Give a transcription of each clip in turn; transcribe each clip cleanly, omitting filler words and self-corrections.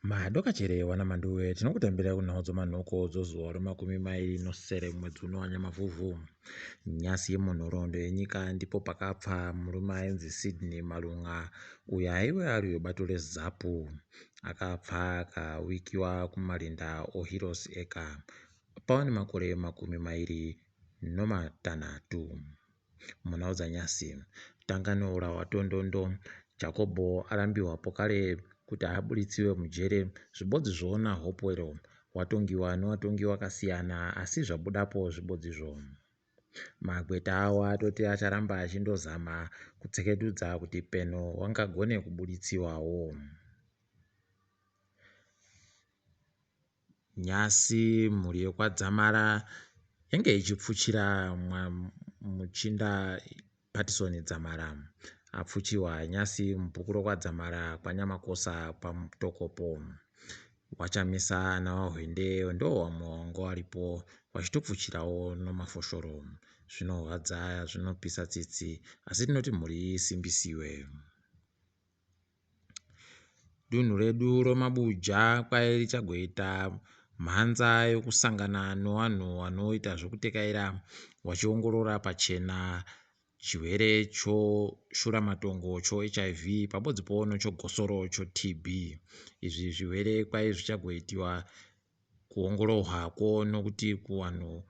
Madokachere wana Manduwe tinokutambira kunhau dzomanhoko dzozuva remakumi mairi nosere mwedzi uno waNyamavhuvhu. Nyasi munhoroondo yenyika ndipo pakapfa murume ainzi Sydney Malunga uyo aive ari webato reZAPU. Akapfa akawikiwa kumarinda oHeroes Acre pava nemakore 26. Munhau dzanyasi, Tanganourawa Tondondo, Jakobho arambiwa pokare kuti aburitsiwe mujere, zvibodzi zvoona Hopewell watongiwa nevatongi wakasiyana asi zvabudapo zvibodzizvo. Magweta awo atoti acharamba achindozama kutsekedudza kuti peno wangagone kuburitsiwawo. Nyasi mhuri yekwaDzamara yange ichipfuchira muchinda Patison Dzamara. Apfuchiwa nyasi mubhuku rokwaDzamara kwaNyamakosa kwaMutokopo. WaChamisa naWaHwende ndowamwe wanga waripo wachitopfuchirawo nomafoshoro. Zvinorwadza zvinopisa tsitsi asi tinoti mhuri iyi isimbisiwe. Dunhu redu roMabuja kwai richagoita mhanza yokusangana nevanhu vanoita zvekutekaira vachiongorora pachena chirwere choshuramatongo choHIV pabodzipo nechogosoro choTB. Izvi zvirwere kwai zvichagoitiwa kuongororwako nokuti kuvanhu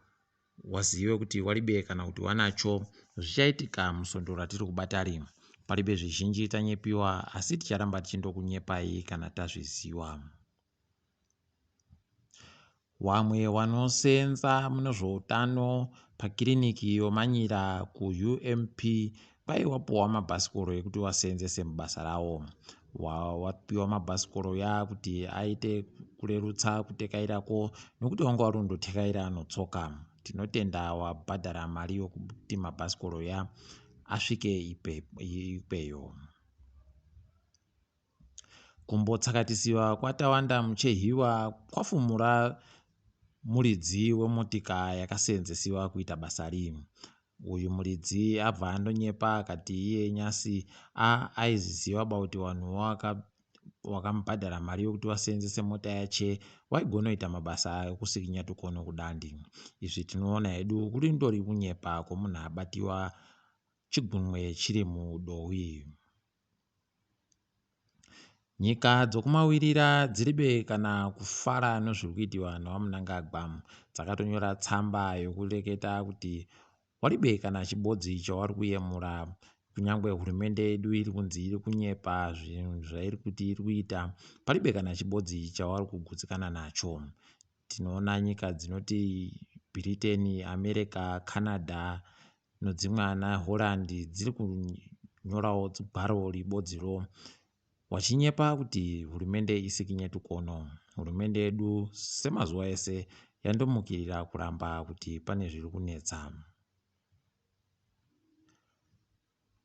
wazive kuti waribe kana kuti wanacho zvichaitika musvondo ratiri kubatari. Paribe zvizhinji tanyepiwa asi ticharamba tichindokunyepai kana tazviziwa. Wamwe wanosenza mune zveutano pakiriniki yomanyira kuUMP kwai wapuwa mabhasikoro ekuti waseenzese mubasa rawo. Wapiwa mabhasikoro ya kuti aite kurerutsa kutekairako nokuti wanga wari kundotekaira notsoka. Tinotenda wabhadhara mari yokuti mabhasikoro ya asvike ikweyo. Kumbotsakatisiwa kwaTawanda Muchehiwa kwafumura muridzi wemotika yakaseenzesiwa kuita basa ri. Uyu muridzi abva andonyepa akati iye nyasi a aiziziva ba kuti vanhu wakamubhadhara mari yokuti vaseenzese mota yache waigonoita mabasa ekusikinya tukono kudandi. Izvi tinoona hedu kuri ndori kunyepa kwomunhu abatiwa chigunwe chiri mudowi. Nyika dzokumawirira dziribe kana kufara nezviri kuitiwa naVaMnangagwa. Dzakatonyora tsamba yokureketa kuti waribe kana chibodzi chawari kuyemura kunyangwe hurumende yedu iri kunzi iri kunyepa zvinhu zvairi kuti iri kuita paribe kana chibodzi chawari kugutsikana nacho. Tinoona nyika dzinoti Britain, America, Canada nodzimwe ana Holland dziri kunyorawo gwaro ribodziro wachinyepa kuti hurumende isikinye tukono. Hurumende yedu semazuva ese yandomukirira kuramba kuti pane zviri kunetsa.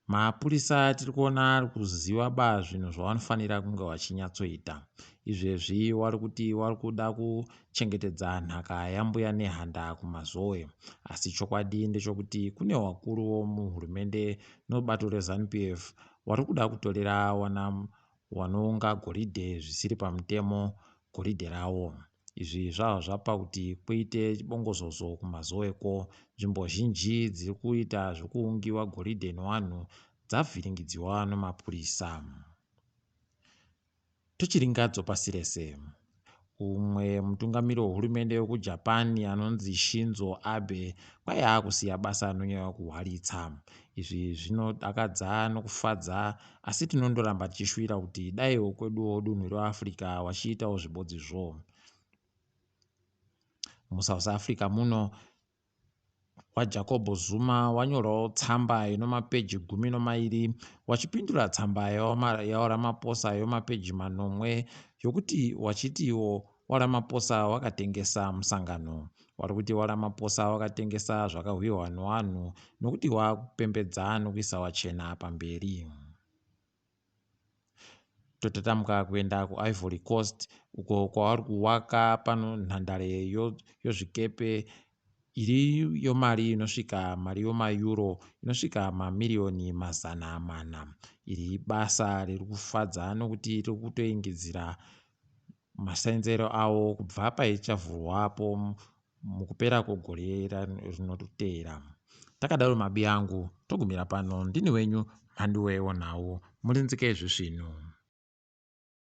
Mapurisa tiri kuona ari kuziva ba zvinhu zvavanofanira kunge vachinyatsoita. Izvezvi wari kuti wari kuda kuchengetedza nhaka yambuya Nehanda kuMazowe. Asi chokwadi ndechokuti kune wakuru muhurumende nobato reZanu PF wari kuda kutorera wana wanounga goridhe zvisiri pamutemo goridhe rawo. Izvi zvabva zvapa kuti kuite bongozozo kuMazoweko. Nzvimbo zhinji dziri kuita zvekuungiwa goridhe nevanhu dzavhiringidziwa nemapurisa. Tochiringadzo pasi rese. Umwe mutungamiri wehurumende wekuJapan anonzi Shinzo Abe kwai akusiya basa nonyaya yekuhwaritsa. Izvi zvinodakadza nokufadza asi tinondoramba tichishuwira kuti dai wekweduwo dunhu reAfrica wachiitawo zvibodzizvo. MuSouth Africa muno waJacob Zuma wanyorawo tsamba ino mapeji 12 wachipindura tsamba yaRamaphosa yemapeji 7 yokuti wachitiwo waRamaphosa wakatengesa musangano. Wari kuti waRamaphosa wakatengesa zvakahwiwa nevanhu nokuti wakupembedza nokuisa wachena pamberi. Totatamuka kuenda kuIvory Coast uko kwavari kuwaka pano nhandare yozvikepe iri yomari inosvika mari yomayuro inosvika mamiriyoni 400. Iri ibasa riri kufadza nokuti riri kutoingidzira masenzero awo kubva paichavhurwapo mukupera kwegore rinoteera. Takadaro mabi angu, togumira pano. Ndini wenyu Mhanduwe Wonhau, murinzike zvisvinu.